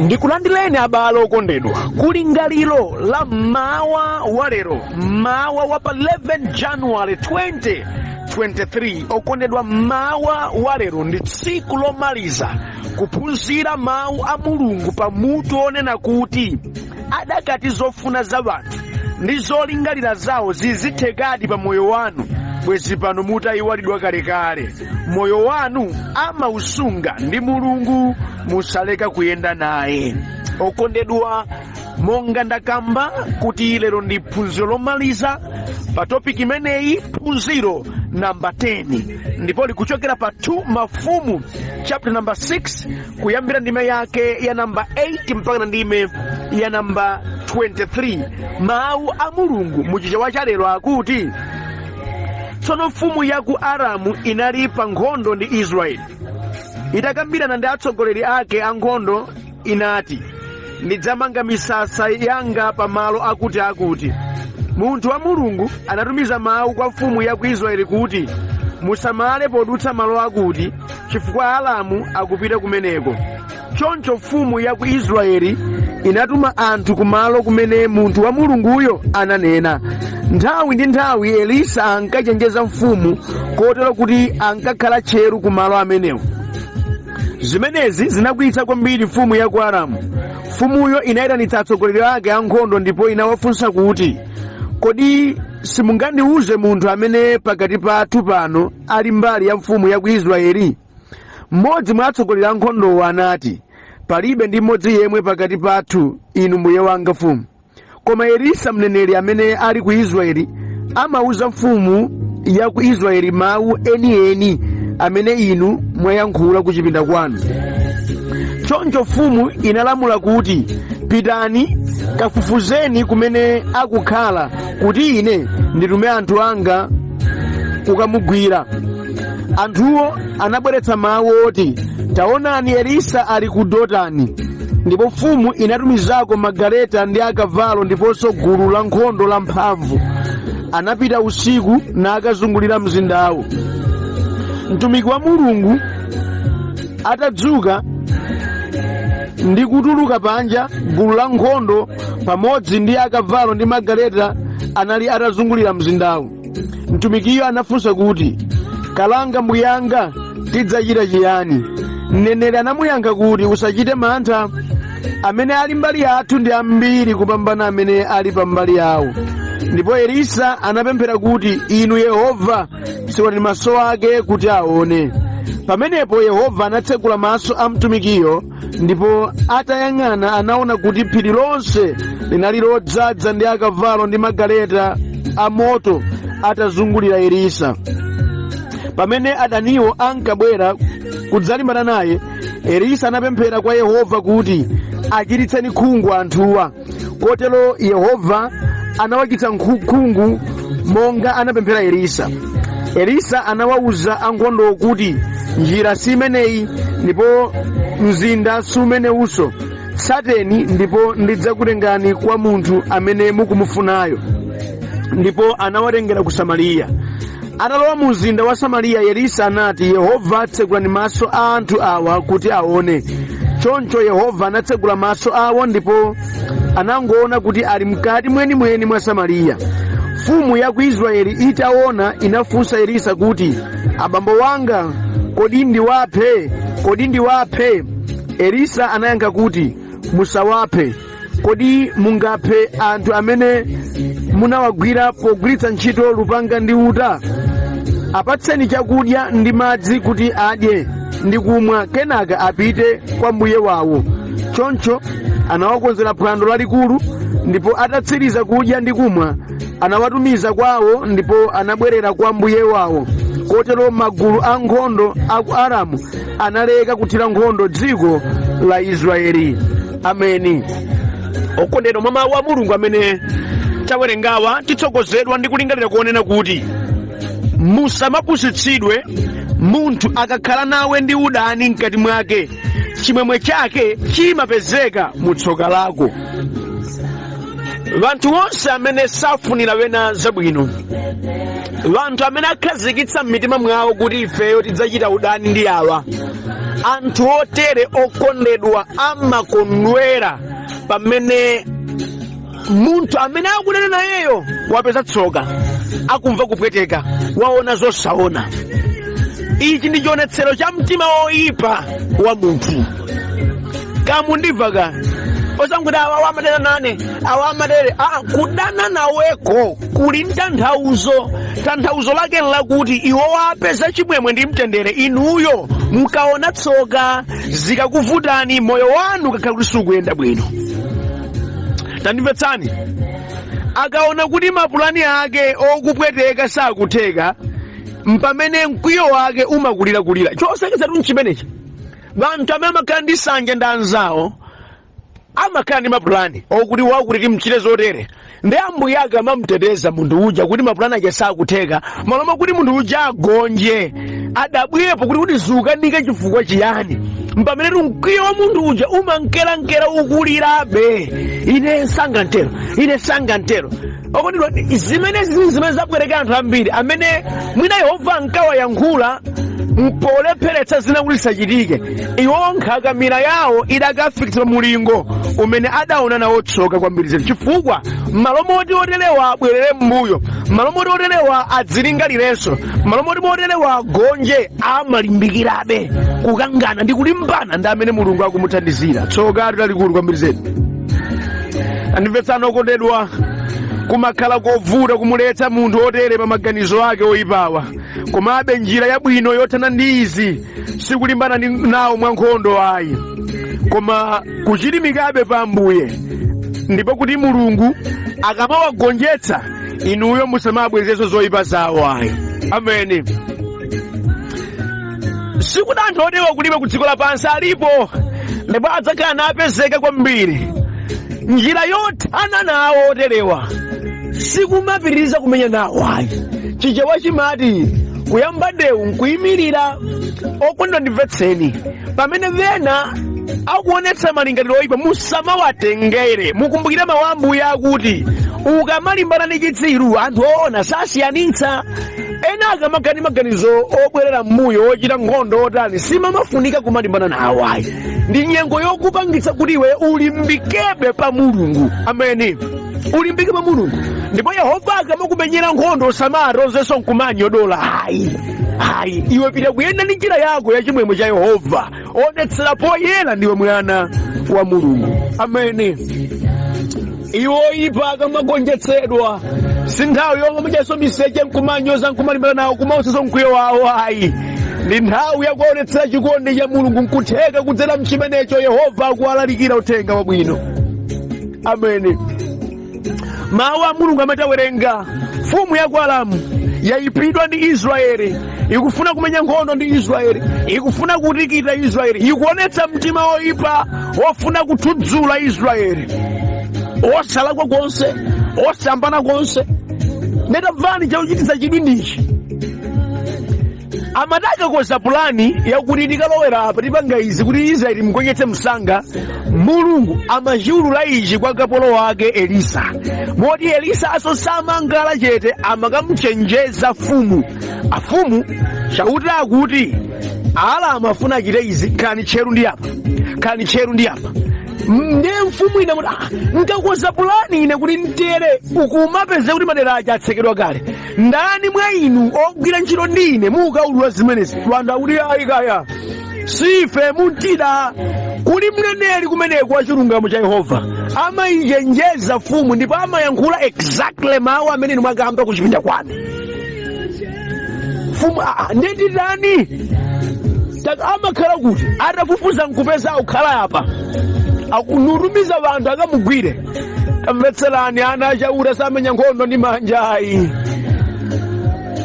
Ndikulandireni abale okondedwa kulingaliro la mmawa wa lero, mmawa wa pa 11 January 2023. Okondedwa, mmawa wa lero ndi tsiku lomaliza kuphunzira mawu a Mulungu pa mutu onena kuti adakati zofuna za wanthu ndi zolingalira zawo zizithekadi pa moyo wanu, bwezi pano mutayiwalidwa kalekale. Moyo wanu amausunga ndi Mulungu, musaleka kuyenda naye. Okondedwa, monga ndakamba kuti lero ndi phunziro lomaliza pa topic imeneyi, phunziro namba 10, ndipo likuchokera pa 2 Mafumu chapter number 6, kuyambira ndime yake ya namba 8 mpaka na ndime ya namba 23. Mawu a Mulungu muchichewa cha lero akuti: Tsono mfumu ya ku Aramu inali pa nkhondo ndi Israeli. Itakambirana ndi atsogoleri ake ankhondo, inati, "Ndidzamanga misasa yanga pamalo akuti akuti." Munthu wa Mulungu anatumiza mawu kwa mfumu ya ku Israeli kuti, "Musamale podutsa malo akuti, chifukwa Aramu akupita kumeneko." Choncho mfumu ya ku Israeli inatuma anthu kumalo kumene munthu wa Mulunguyo ananena. Nthawi ndi nthawi Elisa ankachenjeza mfumu, kotero kuti ankakhala tcheru kumalo amenewo. Zimenezi zinakwiyitsa kwambiri mfumu ya ku Aramu. Mfumuyo inayitanitsa atsogoleri ake ankhondo ndipo inawafunsa kuti, "Kodi simungandiwuze munthu amene pakati pathu pano ali mbali ya mfumu ya ku Israeli?" Mmodzi mwa atsogoleri ankhondowo anati, "Palibe ndi mmodzi yemwe pakati pathu, inu mbuye wanga mfumu. Koma Elisa mneneri amene ali ku Israeli amauza mfumu ya ku Israeli mawu enieni amene inu mwayankhula ku chipinda kwanu." Choncho mfumu inalamula kuti, "Pitani, kafufuzeni kumene akukhala, kuti ine nditume anthu anga kukamugwira." Anthuwo anabweretsa mawu oti, "Taonani, Elisa ali ku Dotani." Ndipo mfumu inatumizako magaleta ndi akavalo ndiponso gulu la nkhondo lamphamvu. Anapita usiku nakazungulira mzindawo. Mtumiki wa Mulungu atadzuka ndi kutuluka panja, gulu la nkhondo pamodzi ndi akavalo ndi magaleta anali atazungulira mzindawo. Mtumikiyo anafunsa kuti, "Kalanga mbuyanga, tidzachita chiyani?" Mneneri anamuyankha kuti, "Usachite mantha. Amene ali mbali yathu ndi ambiri kupambana amene ali pambali yawo." Ndipo Elisa anapemphera kuti, "Inu Yehova, tsekulani maso ake kuti aone." Pamenepo Yehova anatsekula maso a mtumikiyo, ndipo atayang'ana anaona kuti phiri lonse linali lodzaza ndi akavalo ndi magaleta a moto atazungulira Elisa. Pamene adaniwo ankabwera kudzalimbana naye, Elisa anapemphera kwa Yehova kuti, "Achititseni khungu anthuwa." Kotero Yehova anawachititsa khungu monga anapemphera Elisa. Elisa anawawuza ankhondowo kuti, "Njira si imeneyi, ndipo mzinda si umenewunso. Tsateni, ndipo ndidzakutengani kwa munthu amene mukumufunayo." Ndipo anawatengera ku Samariya. Atalowa mu mzinda wa Samariya, Elisa anati, "Yehova, tsekulani maso a anthu awa kuti aone." Choncho Yehova anatsekula maso awo, ndipo anangoona kuti ali mkati mwenimweni mwa Samariya. Mfumu ya ku Israeli itaona, inafunsa Elisa kuti, "Abambo wanga, kodi ndiwaphe? Kodi ndiwaphe?" Elisa anayankha kuti, "Musawaphe. Kodi mungaphe anthu amene munawagwira pogwiritsa ntchito lupanga ndi uta? Apatseni chakudya ndi madzi kuti adye ndi kumwa, kenaka apite kwa mbuye wawo." Choncho anawakonzera phwando lalikulu, ndipo atatsiriza kudya ndi kumwa, anawatumiza kwawo, ndipo anabwerera kwa mbuye wawo. Kotero magulu ankhondo a ku Aramu analeka kuthira nkhondo dziko la Israeli. Ameni. Okondedwa, mwa mawu a Mulungu amene tawerengawa, titsogozedwa ndi kulingalira kuonena kuti musamapusitsidwe. Munthu akakhala nawe ndi udani mkati mwake, chimwemwe chake chimapezeka mu tsoka lako. Vanthu onse amene safunira wena zabwino, vanthu amene akhazikitsa m'mitima mwawo kuti ifeyo tidzachita udani ndi awa, Anthu otere, okondedwa, amakondwera pamene munthu amene akudana nayeyo wapeza tsoka, akumva kupweteka, waona zosaona. Ichi ndi chionetsero cha mtima woyipa wa munthu. Kamundimva ka? Osanguti awa amadana nane, awa amadere. Aa, kudana naweko kuli ntanthauzo. Tanthauzo lake nlakuti iwo wapeza chimwemwe ndi mtendere, inuyo mukaona tsoka, zikakuvutani, moyo wanu kakhala kuti sukuyenda bwino. Tandimvetsani, akaona kuti mapulani ake okupweteka sakutheka, mpamene mkwiyo wake umakulirakulira. Choseketsatu nchimenechi, anthu amene amakhala ndi nsanje ndi anzawo amakhala ndi mapulani okuti wakuti timchite zotere, ndi ambuye ake amamuteteza munthu uja kuti mapulani ake sakutheka. Malo kuti munthu uja agonje, adabwepo kuti zikukanika chifukwa chiyani, mpamene mkwiyo wa munthu uja umankerankera, ukulirabe. Ine sangantero, ine sangantero. Okondedwa, zimenezi zili zimene zapweteka anthu ambiri amene mwina Yehova ankawayankhula mpolepheretsa zina kuti zisachitike. Iwo nkhakamira yawo idakafikitsa mulingo umene adaona nawo tsoka kwambiri zedi, chifukwa malo moti oterewa abwerere m'mbuyo, malo moti oterewa adzilingalirenso, malo moti oterewa agonje, amalimbikirabe kukangana ndi kulimbana ndi amene Mulungu akumuthandizira. Tsoka lalikulu kwambiri zedi. Andimvetsani okondedwa, kumakhala kovuta kumuletsa munthu otere pa maganizo ake oyipawa. Komabe njira yabwino yothana ndi izi sikulimbana nawo mwankhondo ayi, koma kuchilimikabe pa Ambuye, ndipo kuti Mulungu akamawagonjetsa, inuyo musamabwezezo zoyipa zawo ayi. Ameni. Sikuti anthu otewa kulibe ku dziko lapansi, alipo ndipo adzakhala napezeka kwambiri. Njira yothana nawo oterewa sikumapitiriza kumenya nawo ayi. Chichewa chimati kuyamba ndewu nkuyimirira. Okondedwa, ndimvetseni, pamene ena akuonetsa malingaliro oyipa, musamawatengere. Mukumbukire mawu a Ambuye akuti ukamalimbana ndi chitsiru, anthu oona sasiyanitsa. Ena akamakhala ndi maganizo obwerera m'mbuyo, ochita nkhondo otani, simamafunika kumalimbana nawo ayi. Ndi nyengo yokupangitsa kuti iwe ulimbikebe pa Mulungu. Ameni. Ulimbike pa Mulungu, ndipo Yehova akamakumenyera nkhondo, usamatonzenso nkumanyodola ayi, ayi. Iwe pita kuyenda ndi njira yako ya chimwemwe cha Yehova, onetsera poyera ndiwe mwana wa Mulungu. Ameni. Iwo oyipa akamagonjetsedwa, si nthawi yomwe muchaso miseche nkumanyoza, nkumalimbana nawo, kumausanso mkwiyo wawo ayi. Ndi nthawi yakuonetsera chikondi cha Mulungu. Nkutheka kudzera mchimenecho Yehova akuwalalikira uthenga wabwino. Ameni. Mawu a Mulungu amatawerenga, mfumu ya ku Aramu yayipidwa ndi Israeli, ikufuna kumenya nkhondo ndi Israeli, ikufuna kutikita Israeli, ikuonetsa mtima woyipa wofuna kuthudzula Israeli, osalakwa konse, osambana konse. Netamvani, chakuchititsa chidwi ndichi: amati akakoza pulani yakuti tikalowera apa, tipanga izi kuti Israeli mgonjetse msanga, Mulungu amachiulula ichi kwa kapolo wake Elisa, moti Elisa aso samangala chete, amakamuchenjeza fumu: "Afumu, Chauta akuti ala amafuna achite izi, khalani tcheru ndi apa, khalani tcheru ndi apa." Ndiye mfumu ina kuti, "Ah, nkakoza pulani ine kuti mtere uku, umapeza kuti madera aja atsekedwa kale. Ndani mwa inu ogwira ntchito ndi ine mukaulula zimenezi?" Anthu akuti, "Ayi kaya, sife muntida." Kuli mneneri kumeneko wa chilungamo cha Yehova, amayichenjeza mfumu ndipo amayankhula exactly mawu amene inu mwakamba kuchipinda kwanu. Mfumu, "Aa, ndititani?" Amakhala kuti atafufuza nkupeza akukhala apa, akunutumiza anthu akamugwire. Tamvetserani, ana achaura samenya nkhondo ndi manja ayi.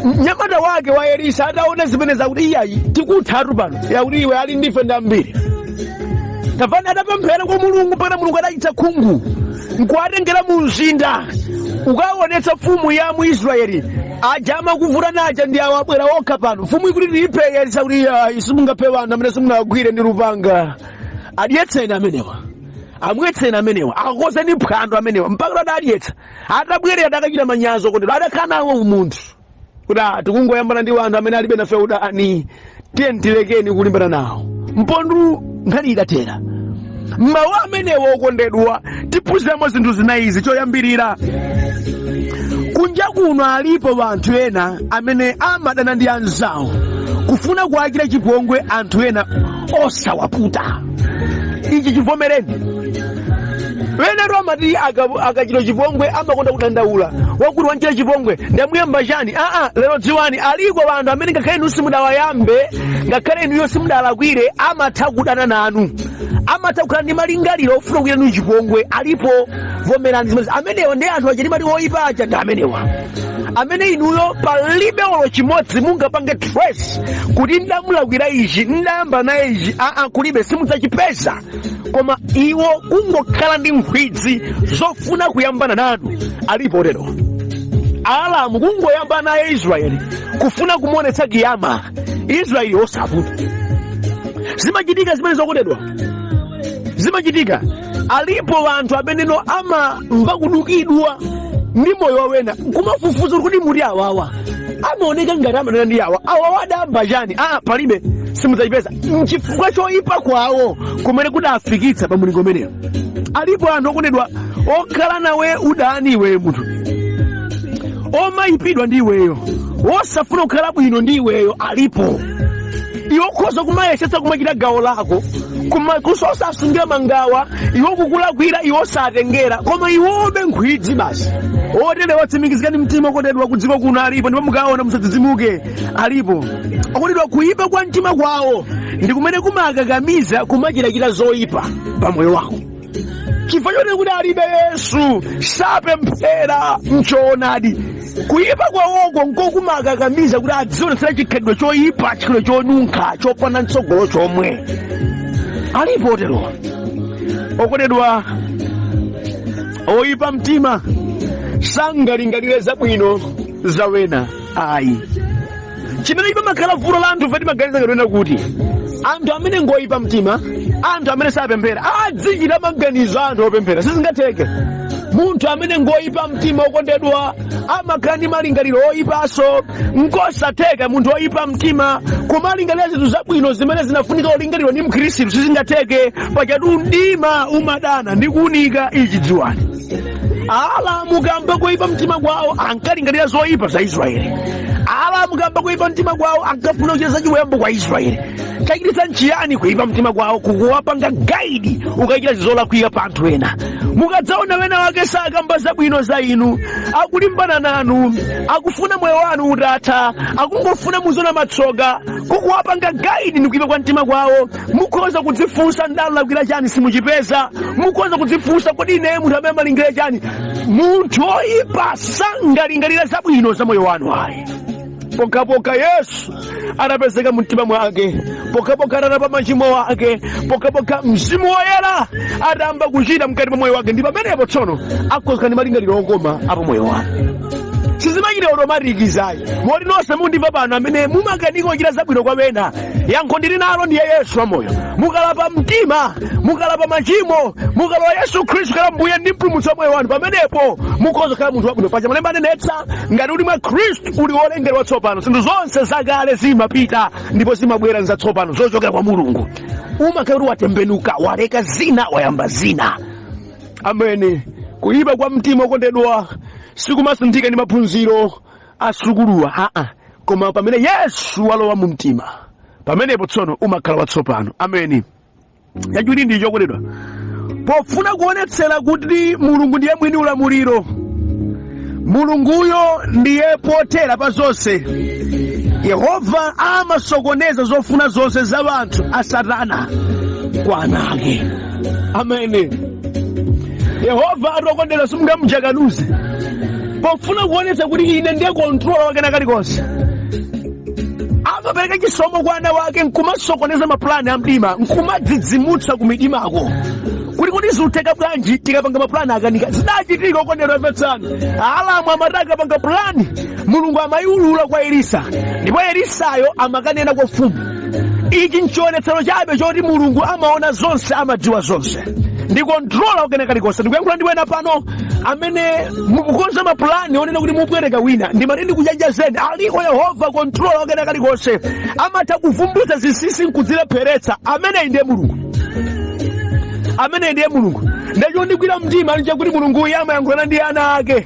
Mnyamata wake wa Elisa ataona zimene zakuti iyayi, tikuthatu pano, yakuti iwe ali ndife ndi ambiri. Tamvani, adapemphera kwa Mulungu mpaka Mulungu adachitsa khungu nkuwatengera mu mzinda, ukaonetsa mfumu ya mu Israeli: "Aja amakuvuta naja ndi awo, abwera okha pano." Mfumu ikuti, "Tiphe?" Elisa kuti, "Iyayi, simungaphe anthu amene simunawagwire ndi lupanga. Adyetseni amenewa, amwetseni amenewa, akozeni phwando amenewa." Mpaka adadyetsa, atabwerera adakachita manyazi. Okondedwa, adakhala nawo umunthu kuti, "Ah, tikungoyambana ndi anthu amene alibe nafe udani, tiye tilekeni kulimbana nawo." Mpondu nkhani idatera. Mawu amenewo, okondedwa, tiphunziramo zinthu zinayizi. Choyambirira, kunja kuno alipo anthu ena amene amadana ndi anzawo, kufuna kuwachita chipongwe anthu ena osawaputa. Ichi chivomereni. Wenatu amati akachita chipongwe amakonda kudandaula, wakuti wanchita chipongwe, ndamuyamba chani? Aa, lero dziwani, aliko anthu amene ngakhale inu simudawayambe, ngakhale inuyo simudalakwire, amatha kudana nanu, amatha kukhala ndi malingaliro ofuna kuchitanu chipongwe. Alipo, vomerani zimenezi. Amenewa ndi anthu aja timati oyipa aja, ndi amenewa amene inuyo palibe olo chimodzi mungapange trace kuti ndamulakwira ichi, ndayamba naye ichi. Aa, kulibe, simudzachipeza. Koma iwo kungokhala ndi nkhwidzi zofuna kuyambana nanu. Alipo otero. Aalamu kungoyamba naye Israeli, kufuna kumuonetsa kiyama Israeli osaputa. Zimachitika zimene, zokondedwa, zimachitika. Alipo anthu ameneno amamva kudukidwa ndi moyo wawena, kumafufuza kuti muti awawa amaoneka ngati amanena ndi awa, awawa adamba chani? Aa, palibe, simudzachipeza. Nchifukwa choyipa kwawo kumene kudafikitsa pa mulingo umenewo. Alipo anthu, okondedwa, okhala nawe udani iweyo, munthu omayipidwa ndi iweyo, osafuna kukhala bwino ndi iweyo, alipo. Iwe ukhoza kumayesetsa kumachita gawo lako, kusosasungira mangawa, iwe kukulakwira, iwe osatengera, koma iwobe nkhwidzi basi. Otere watsimikizikani mtima, okondedwa, ku dziko kuno alipo, ndipo mukaona musadzidzimuke, alipo, okondedwa. Kuyipa kwa mtima kwawo ndi kumene kumakakamiza kumachitachita zoyipa pa moyo wako, chifukwa choti kuti alibe Yesu, sapemphera mchoonadi. Kuyipa kwawoko nkokumakakamiza kuti adzionetsera chikhalidwe choyipa, chikhalidwe chonunkha, chopanda mtsogolo chomwe. Alipo oterowa, okondedwa. Oyipa mtima sangalingalire zabwino za wena ayi. Chimene chimakhala vuto la anthu, timaganiza ngati kuti anthu amene ngoyipa mtima, anthu amene sapemphera, adzichita maganizo a anthu opemphera. Sizingatheke. Munthu amene ngoyipa mtima, okondedwa, amakhala ndi malingaliro oyipanso. Nkosatheka munthu oyipa mtima kumalingalira zinthu zabwino zimene zinafunika kulingalirwa ndi Mkhristu. Sizingatheke. Pachatu mdima umadana ndi kuunika. Ichi dziwani. Aalamu kamba kuyipa mtima kwawo ankalingalira zoyipa za Israeli. Aalamu kamba kuyipa mtima kwawo ankafuna kuchita zachiwembu kwa Israeli. Chachititsa nchiyani? Kuyipa mtima kwawo kukuwapanga guide ukachita zolakwika pa anthu ena. Mukadzaona wena wake sakamba zabwino za inu, akulimbana nanu, akufuna moyo wanu utatha, akungofuna muzona matsoka, kukuwapanga guide ndi kuyipa kwa mtima kwawo. Mukhoza kudzifunsa, ndalakwira chani? Simuchipeza. Mukhoza kudzifunsa, kodi ine munthu amene amalingalira chani? Munthu oyipa sangalingalira zabwino za moyo wanu ayi, pokhapokha Yesu atapezeka mumtima mwake, pokhapokha atalapa machimo ake, pokhapokha Mzimu Woyera atayamba kuchita mkati mwa moyo wake. Ndi pamenepo tsono akhoza ndi malingaliro okoma apo moyo wanu. Sizimachita automatic ayi. Moti nonse mundimva pano amene mumakanika kuchita zabwino kwa wena, yankho ndili nalo, ndiye Yesu wamoyo. Mukalapa mtima, mukalapa machimo, mukalowa Yesu Khristu khala Mbuye ndi Mpulumutsi wa moyo wanu, pamenepo mukhoza kukhala munthu wabwino. Paja malemba anenetsa, ngati uli mwa Khristu uli wolengedwa watsopano, zinthu zonse zakale zimapita ndipo zimabwera zatsopano zochokera kwa Mulungu. Umakhala kuti watembenuka, waleka zina, wayamba zina. Amene kuyipa kwa mtima, okondedwa, sikumasinthika ndi maphunziro asukuluwa, aa, koma pamene Yesu walowa mu mtima, pamenepo tsono umakhala watsopano. Ameni. Chachiwiri ndi chokondedwa, pofuna kuonetsera kuti Mulungu ndiye mwini ulamuliro, Mulunguyo ndiye pothera pa zonse, Yehova amasokoneza zofuna zonse za anthu a Satana kwa ana ake. Amene Yehova atokondera simungamujakanuze. Pofuna kuonetsa kuti ine ndiye controller wake kalikonse, amapereka chisomo kwa ana wake nkumasokoneza mapulani a mdima, nkumadzidzimutsa ku midimako kuti zikutheka bwanji? Tikapanga mapulani akanika. Zidachitika, okondedwa, mvetsani. Aalamu amati akapanga pulani, Mulungu amayiulula kwa Elisa, ndipo Elisayo amakanena kwa mfumu. Ichi nchionetsero chabe choti Mulungu amaona zonse, amadziwa zonse, ndi controller wakena kalikonse. Ndikuyankhula ndi wena pano Amene mukukonza mapulani onena kuti mupweteka wina, ndimati ndikuchenjezeni, aliko Yehova, controller wakena kalikonse, amatha kuvumbulutsa zinsinsi nkudzilepheretsa. Ameneyi ndiye Mulungu, ameneyi ndiye Mulungu. Ndachondigwira mtima nchakuti Mulungu uyu amayankhulana ndi ana ake.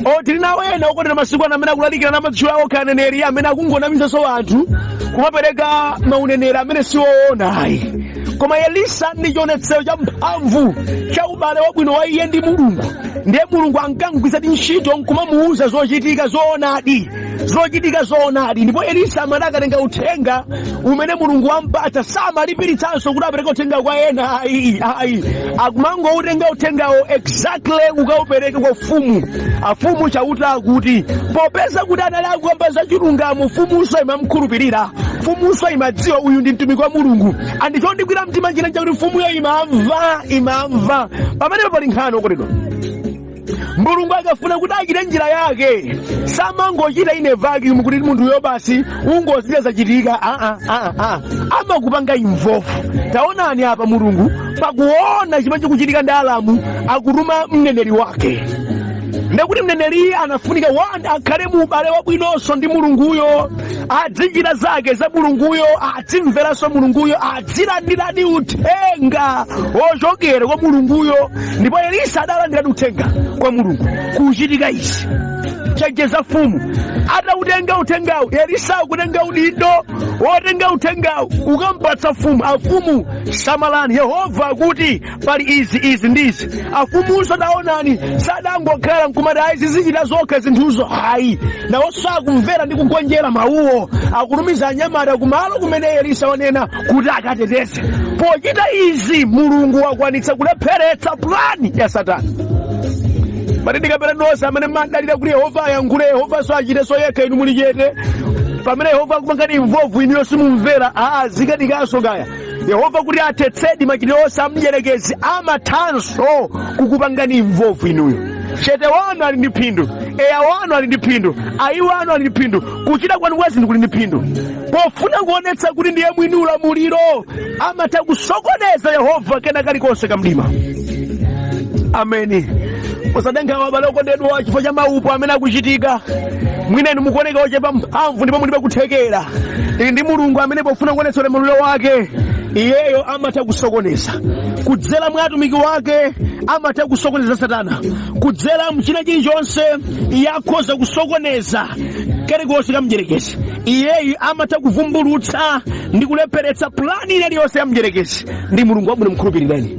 O, tili nawo ena okondera masiku ano amene akulalikira namatchula okha aneneri, amene akungonamizanso anthu kumapereka mauneneri amene siwoona ayi. Koma Elisa ndi chionetsero cha mphamvu cha ubale wabwino wa iye ndi Mulungu. Ndiye Mulungu ankangwisa ntchito nkumamuuza zochitika zoonadi, zochitika zoonadi. Ndipo Elisa amati akatenga uthenga umene Mulungu wampatsa, samalipiritsanso kuti apereke uthenga kwa ena ayi, ayi, akumangoutenga uthengawo exactly ukaupereke kwa mfumu. "Afumu, Chauta akuti," popeza kuti anali akukamba za chilungamo, mfumunso imamkhulupirira, mfumunso imadziwa uyu ndi mtumiki wa Mulungu. Andichondigwira mtima china chakuti mfumuyo imamva, imamva. Pamenepo pali nkhani, okondedwa. Mulungu akafuna kuti achite njira yake, samangochita in a vacuum kuti munthuyo basi ungozita zachitika. Aa, aa, aa, amakupanga involve. Taonani apa, Mulungu pakuona chimene chikuchitika ndi Alamu, akutuma mneneri wake. Ndekuti mneneri anafunika one, akhale mu ubale wabwinonso ndi Mulunguyo, adzichita zake za Mulunguyo, adzimveranso Mulunguyo, adzilandiradi uthenga wochokera kwa Mulunguyo. Ndipo Elisa adalandiradi uthenga kwa Mulungu. Kuchitika izi, chenjeza mfumu. Atautenga uthengawu, Elisa akutenga udindo wotenga uthengawu ukampatsa mfumu. "Afumu, samalani, Yehova akuti pali izi, izi ndi izi." Afumunso taonani, sadangokhala nkumati, "Ayi, zizichita zokha zinthuzo," ayi. Nawonso akumvera ndi kugonjera mawuwo, akutumiza anyamata kumalo kumene Elisa wanena kuti akateteze. Pochita izi, Mulungu wakwanitsa kulepheretsa plani ya Satana. Mati ndikapera nonse amene madalira kuti Yehova ayankhule, Yehova so achite so yekha, inu muli chete, pamene Yehova akupangani involve, inuyo simumvera, aa, zikadikanso kaya. Yehova kuti athetsedi machitidwe onse amdyerekezi, amathanso kukupangani involve inuyo. Chete wanu ali ndi phindu, eya wanu ali ndi phindu, ayi wanu ali ndi phindu, kuchita kwanu kwa zinthu kuli ndi phindu. Pofuna kuonetsa kuti ndiye mwini ulamuliro, amatha kusokoneza Yehova kena kalikonse kamdima. Ameni. Musadenkhawa, abale okondedwa, chifukwa cha maupo amene akuchitika. Mwina inu mukuoneka ochepa mphamvu ndipo mulibe kuthekera. Tili ndi Mulungu amene pofuna kuonetsa ulamuliro wake, iyeyo amatha kusokoneza kudzera mwa atumiki wake, amatha kusokoneza Satana kudzera mchina chilichonse. Iye akhoza kusokoneza kalikonse kamdyerekezi. Iyeyu amatha kuvumbulutsa ndi kulepheretsa plani iliyonse ya mdyerekezi. Ndi Mulungu wabwino, mkhulupirireni.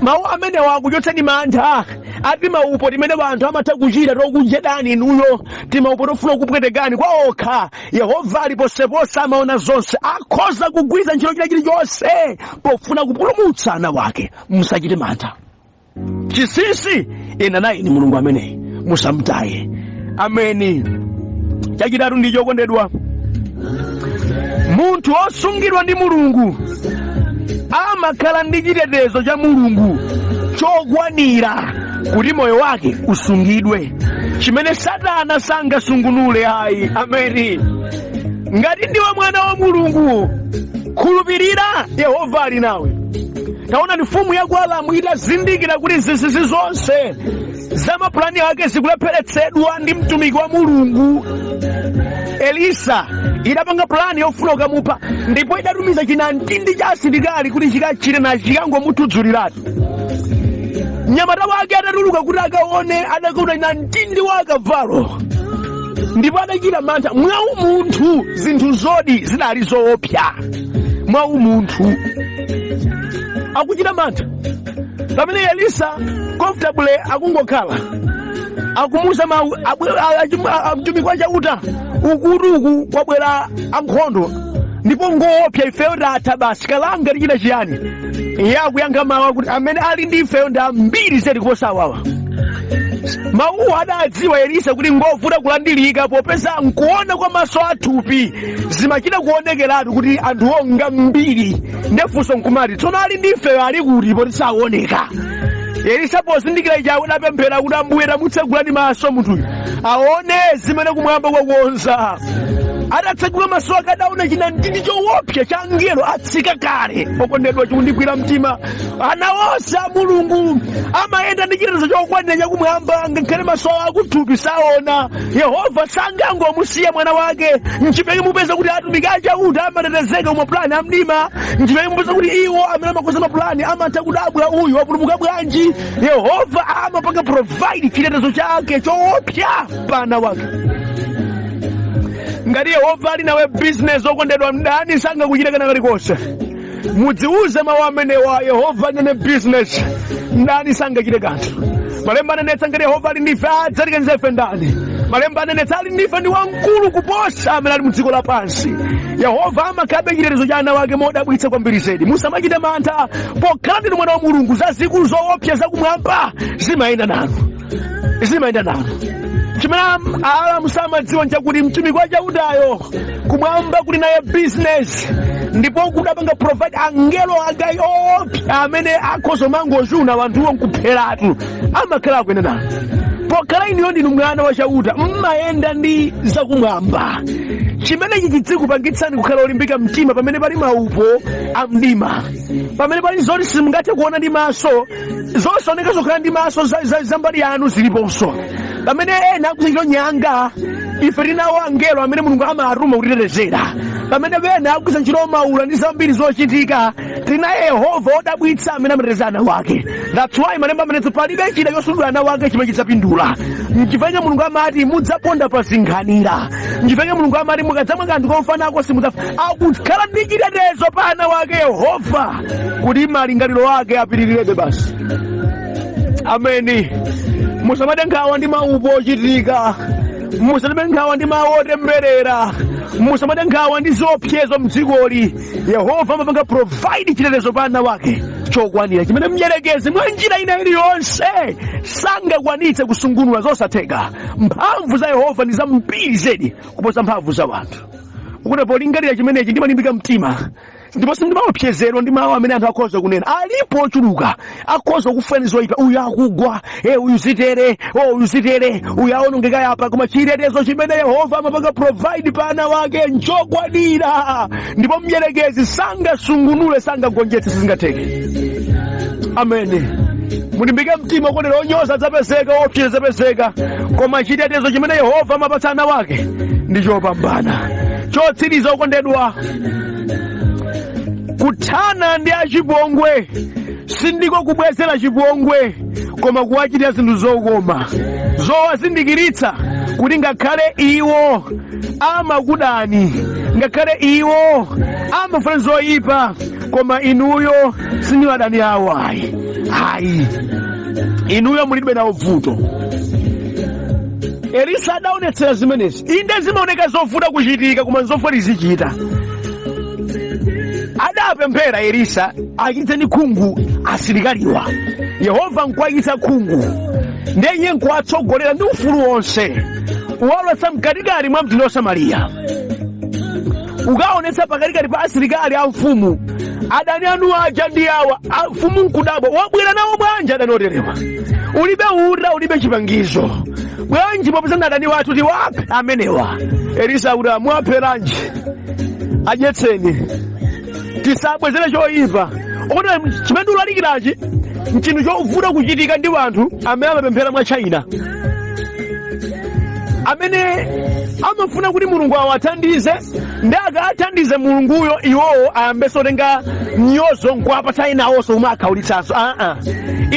Mawu amenewa akuchotseni mantha ati maupo timene anthu amatha kuchita tokunjedani inuyo, timaupo tofuna kupwetekani kwa okha. Yehova ali posepose, amaona zonse, akhoza kugwiritsa ntchito china chilichonse pofuna kupulumutsa ana wake. Musachite mantha. Chinsinsi ena naye ni Mulungu ameneyi, musamtaye. Ameni. Chachitatu ndi chokondedwa, munthu osungidwa ndi Mulungu amakhala ndi chitetezo cha Mulungu chokwanira kuti moyo wake usungidwe, chimene Satana sangasungunule ayi. Ameni. Ngati ndiwe mwana wa Mulungu, khulupirira Yehova ali nawe. Taona, ni mfumu ya ku Alamu itazindikira kuti zinsinsi zonse za mapulani ake zikulepheretsedwa ndi mtumiki wa Mulungu Elisa, idapanga pulani yofuna kukamupha, ndipo idatumiza chinamtindi cha asilikali kuti chikachite na chikangomuthudzuliratu. Mnyamata wake atatuluka kuti akaone, adakaona namtindi wa akavalo ndipo adachita mantha. Mwa umunthu zinthu zodi zidali zoopsa. Mwa umunthu akuchita mantha, pamene Elisa comfortable akungokhala, akumuuza mawu, "Mtumiki wa Chauta, ukuti uku kwabwera ankhondo ndipo ngoopsa, ifeyo tatha basi, kalanga, tichita chiyani?" Iye akuyankha mawu akuti, "Amene ali ndi ifeyo ndi ambiri zedi kuposa awawa." Mawuwo adadziwa Elisa kuti ngovuta kulandilika, popeza nkuona kwa maso athupi zimachita kuonekeratu kuti anthuwo ngambiri. Ndefunso nkumati, "Tsono ali ndi ifeyo ali kuti poti saoneka?" Elisa pozindikira ichi adapemphera kuti, "Ambuye, tamutsegulani maso munthuyu aone zimene kumwamba kwakonza." Atatsekula maso ake adaona chinamtindi choopsa cha angelo atsika kale. Okondedwa, chikundigwira mtima. Ana onse a Mulungu amayenda ndi chitetezo chokwanira chakumwamba, ngakhale maso awo akuthupi saona. Yehova sangangomusiya mwana wake. Nchifukwa mupeza kuti atumiki achauta amatetezeka kumapulani amdima. Nchifukwa mupeza kuti iwo amene amakonza mapulani amatha kudabwa, uyu wapulumuka bwanji? Yehova amapanga provide chitetezo chake choopsa pa ana wake. Ngati Yehova ali nawe business, okondedwa, mdani sangakuchite kena kalikonse. Mudziuze mawu amenewa: Yehova ali nane business, mdani sangachite kanthu. Malemba anenetsa, ngati Yehova ali ndife, adzatikanitsa ife ndani? Malemba anenetsa, ali ndife ndi wamkulu kuposa amene ali mu dziko lapansi. Yehova amakhabe chitetezo cha ana wake modabwitsa kwambiri zedi. Musamachite mantha pokhala ndinu mwana wa Mulungu. Zazikulu zoopsa zakumwamba zimayenda nanu, zimayenda nanu. Chimene Aalamu samadziwa nchakuti mtumiki wa Chautayo kumwamba kuli naye business, ndipo kudapanga provide angelo agai oopsa amene akhoza mangochuna wanthuwo nkupheratu. Amakhala akuyenda nanu. Pokhala inuyo ndinu mwana wa Chauta, mmayenda ndi zakumwamba. Chimenechi chidzikupangitsani kukhala olimbika mtima pamene pali maupo amdima, pamene pali zoti simungathe kuona ndi maso, zosaoneka zokhala ndi maso za mbali yanu ziliponso. Pamene ena akuchita nyanga, ife tinawo angelo amene Mulungu amatuma kutitetezera. Pamene ena akugwiritsa ntchito maula ndi zambiri zochitika, tinaye Yehova wodabwitsa amene amateteza ana wake. That's why malemba amenetso, palibe chida chosundula ana wake chimene chidzapindula. Nchifukwa Mulungu amati mudzaponda pa zinkhanira. Nchifukwa Mulungu amati mukadzamwa kanthu kofanako simudzafa. Akukhala ndi chitetezo pa ana wake Yehova, kuti malingaliro ake apitirirebe basi. Ameni. Musamade nkhawa ndi maupo ochitika, musamade nkhawa ndi mawu otemberera, musamade nkhawa ndi ziopsezo mdzikoli. Yehova amapanga provide chitetezo pa ana wake chokwanira, chimene mdyerekezi mwa njira ina iliyonse sangakwanitse kusungunula. Zosatheka. Mphamvu za Yehova ndi zambiri zedi kuposa mphamvu za wanthu. Ukuti polingalira chimenechi ndimalimbika mtima, ndipo sindimaopsezedwa ndi mawu amene anthu akhoza kunena. Alipo ochuluka akhoza kufuna zoyipa: uyu akugwa, uyu zitere, oh, uyu zitere, uyu aonongeka yapa. Koma chitetezo chimene Yehova amapanga provide pa ana wake nchokwanira, ndipo mdyerekezi sangasungunule, sangagonjetse, sizingatheke. Amene mulimbike mtima okondera. Onyoza adzapezeka, opseza adzapezeka, koma chitetezo chimene Yehova amapatsa ana wake ndi chopambana. Chotsiriza, okondedwa, kuthana ndi achipongwe sindiko kubwezera chipongwe, koma kuwachitira zinthu zokoma zowazindikiritsa kuti ngakhale iwo amakudani, ngakhale iwo amafuna zoyipa, koma inuyo sindinu adani awo ayi, ayi, inuyo mulibe nawo vuto. Elisa adaonetsera zimenezi. Inde, zimaoneka zovuta kuchitika, koma nzovuta tizichita. Adapemphera Elisa achititseni khungu asilikaliwa. Yehova nkuwachititsa khungu, ndiye iye nkuwatsogolera ndi ufulu wonse, uwalowetsa mkatikati mwa mzinda wa Samariya, ukaonetsa pakatikati pa asilikali a mfumu: adani anu aja ndi awa. Mfumu nkudabwa, wabwera nawo bwanji adani oterewa? Ulibe uta, ulibe chipangizo, bwanji popeza adani wathu tiwaphe amenewa? Elisa akuti, mwapheranji? Adyetseni, tisabwezere choyipa. Okuti chimene ndikulalikirachi nchinthu chovuta kuchitika ndi anthu amene amapemphera mwa China, amene amafuna kuti Mulungu awathandize, ndi akathandize Mulunguyo iwowo ayambenso kutenga mnyozo nkuwapatsa enawonso omwe akhaulitsanso. Aa,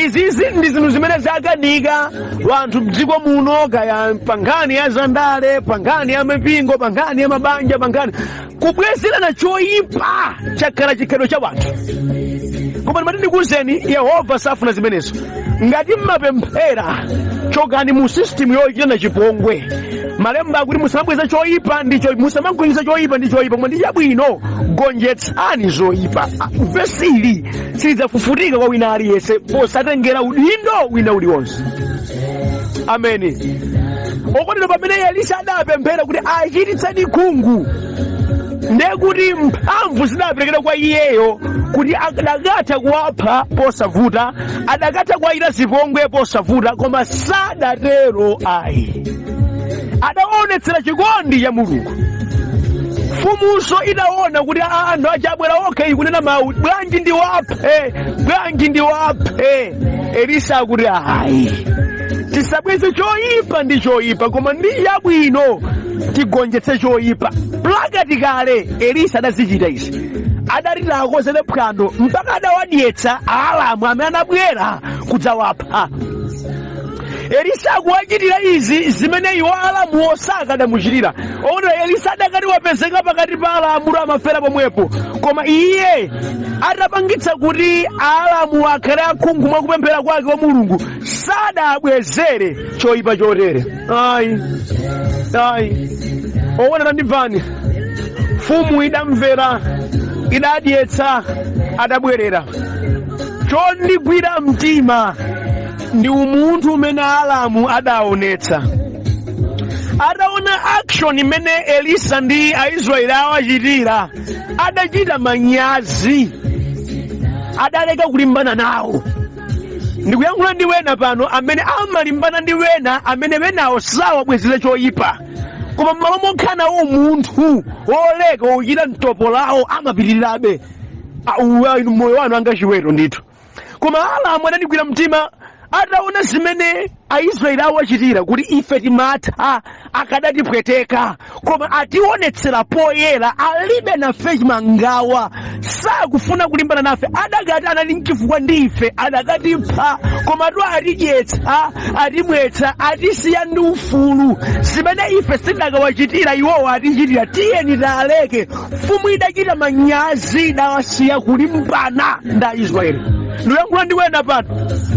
izizi ndi zinthu zimene zakanika wanthu mdziko muno, kaya pa nkhani ya zandale, pa nkhani ya mipingo, pa nkhani ya mabanja, pa nkhani kubwezerana choyipa chakhala chikhalidwe cha wanthu. Koma ndimati ndikuwuzeni, Yehova safuna zimenezo. Ngati mmapemphera, chokani mu system yochitana chipongwe. Malemba akuti musamabweza choyipa ndi choyipa, musamagonjetsa choyipa ndi choyipa, koma ndi chabwino gonjetsani zoyipa. Vesili silidzafufutika kwa wina aliyense posatengera udindo wina uliwonse. Ameni. Okondedwa, pamene Elisa adapemphera kuti achititseni khungu, ndiye kuti mphamvu zidaperekedwa kwa iyeyo kuti adakatha kuwapha posavuta, adakatha kuwachita zipongwe posavuta, koma sadatero ayi. Adaonetsera chikondi cha Mulungu. Mfumunso idaona kuti anthu aja abwera okha, ikunena mawu, "Bwanji ndiwaphe? Bwanji ndiwaphe?" Elisa akuti, "Ayi, tisabweze choyipa ndi choyipa, koma ndi chabwino tigonjetse choyipa." Practically Elisa adazichita izi. Adati akonzere phwando mpaka adawadyetsa Aalamu amene anabwera kudzawapha. Elisa akuwachitira izi zimene iwo Aalamuwo sakadamuchitira. Ona, Elisa adakati wapezeka pakati pa Aalamu, amafera pomwepo. Koma iye atapangitsa kuti Aalamu akhale akhungu mwakupemphera kwake kwa Mulungu, sadabwezere choyipa chotere. Ayi, ayi. Owona, tandimvani. Mfumu idamvera, idadyetsa, adabwerera. Chondigwira mtima ndi umunthu umene Aalamu adaonetsa ataona action imene Elisa ndi Aisraeli awachitira. Adachita manyazi, adaleka kulimbana nawo. Ndikuyankhula ndi wena pano amene amalimbana ndi wena amene wenawo sawabwezere choyipa, koma m'malo mokhala nawo umunthu woleka wochita mtopolawo, amapitirirabe. Inu moyo wanu angachiweto ndithu. Koma Aalamu adandigwira mtima ataona zimene Aisraeli awachitira, kuti ife timatha akadatipweteka, koma ationetsera poyera alibe nafe chimangawa, sakufuna kulimbana nafe. Adakati anali mchifukwa ndi ife, adakatipha, koma tu atidyetsa, atimwetsa, atisiya ndi ufulu. Zimene ife sindakawachitira, iwowo atichitira. Tiyeni taleke. Mfumu idachita manyazi, idawasiya kulimbana ndi Aisraeli. Ndikuyankhula ndi wena pano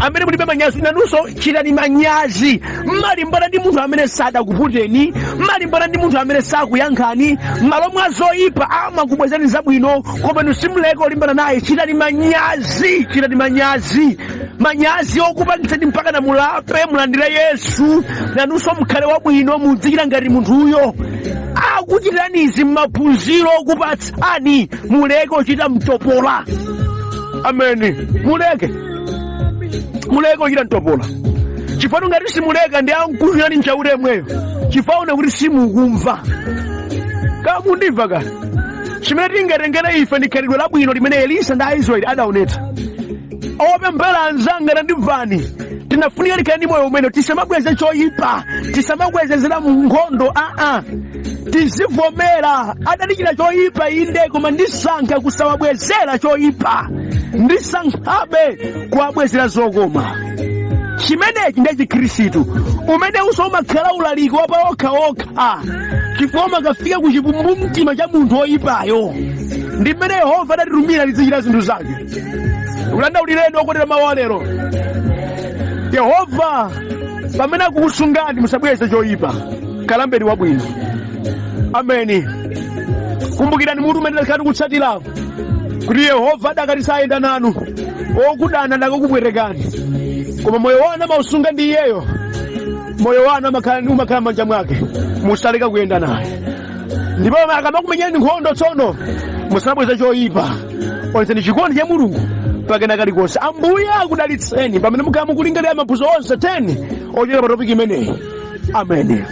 amene mulibe manyazi. Nanunso chitani manyazi. Mmalimbana ndi munthu amene sadakuputeni, mmalimbana ndi munthu amene sakuyankhani. M'malo mwa zoyipa amakubwezani zabwino, koma inu simuleka olimbana naye. Chitani manyazi, chitani manyazi, manyazi okupangitsani mpaka na mulape, mulandire Yesu, nanunso mukhale wabwino, mudzichita ngati munthuyo. Akuchitirani izi m'maphunziro okupatsani, muleke ochita mtopola. Ameni. Muleke, muleke ochita mtopola, chifukwa ngati simuleka ndi ankuchitani nchaute yemweyo, chifukwa kuti simukumva. Kamundimva ka? Chimene tingatengere ife ndi khalidwe labwino limene Elisa ndi Aisraeli adaonetsa. Opemphera anzanga, tandimvani. Tinafunika tikhale ndi moyo umene tisamabweze choyipa, tisamabwezezera mu nkhondo. Aa, tizivomera, adatichita choyipa inde, koma ndisankha kusawabwezera choyipa, ndisankhabe kuwabwezera zokoma. Chimenechi ndiye Chikhristu. Umene uso umakhala ulaliki wa paokhaokha, chifukwa umakafika ku chikumbumtima cha munthu woyipayo. Ndi mmene Yehova adatitumira tizichita zinthu zake. Kulandaulireni okondera mawu alero. Yehova pamene akukusungani, musabweze choyipa, kalambeni wabwino. Ameni. Kumbukirani mutu umene takhala tikutsatirawo, kuti Yehova adakati sayenda nanu, okudana adakakupwetekani. Koma moyo wanu amausunga ndi iyeyo. Moyo wanu umakhala m'manja mwake. Musaleka kuyenda naye, ndipo akamakumenyani nkhondo tsono, musamabweza choyipa. Onetsani chikondi cha Mulungu pakena kalikonse. Ambuye akudalitseni pamene mukhala mukulingalira maphunziro onse 10 ochokera pa topic imeneyi. Amen.